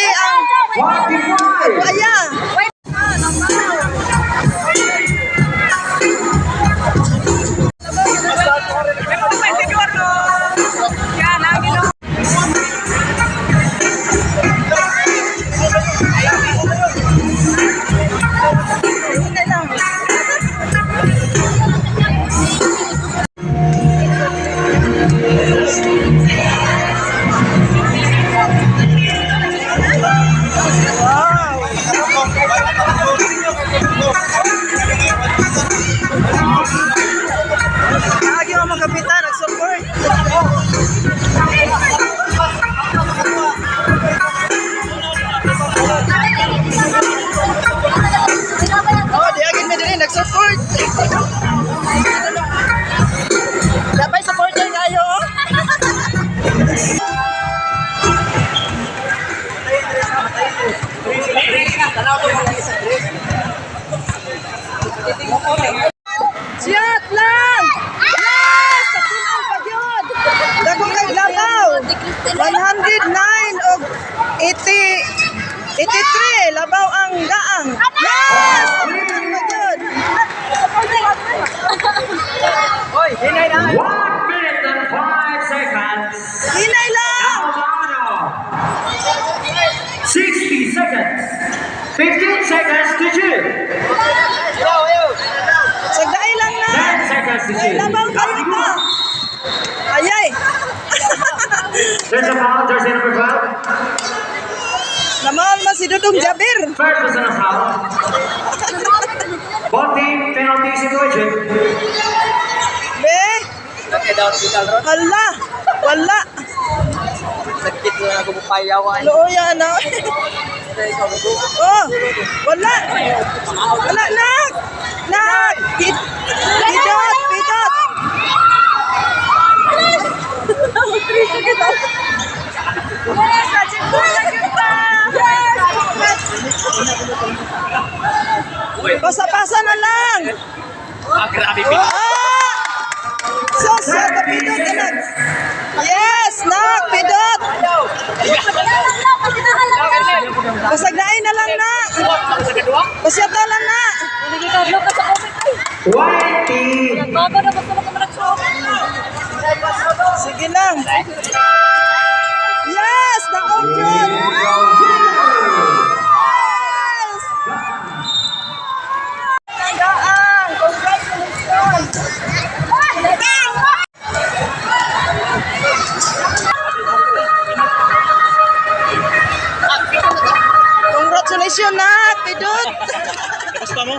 Swerte ang 45. Aya. Hinay lang. Wow! Lagi ang mga kapitan, nag-support. Oh, di agin mi diri nag-support. Dapat supporter kayo. Oh. Siyat lang! Yes! Kapunan pa gyud! Dako kay labaw. 109 og 80 83 labaw ang gaang. Yes! Kapunan pa gyud. 1 minute and 5 seconds. Hinay lang! Alvaro. 60 seconds. 15 seconds to shoot. Sagdaay lang na. 10 seconds to shoot. Labaw kayo pa. Ayay! There's a foul, jersey number 12. Lamawal man si Dudong Jabir. First personal foul. Both team penalty situation. Be! Hala! Wala! Sakit na ako payawan. Looya na. Oh! Wala! Wala, nak! Nak! Pidot! Pidot! Pasa-pasa na lang! Ah, grabe. Ah! Sos, yata pidot, anak. Yes, nak, pidot. Pasaglain na lang na. Pasyata lang na. 20. Sige lang. Yes, naog yun. Yes! Gaang, congratulations. Congratulations, nak, pidot. Gusto mo?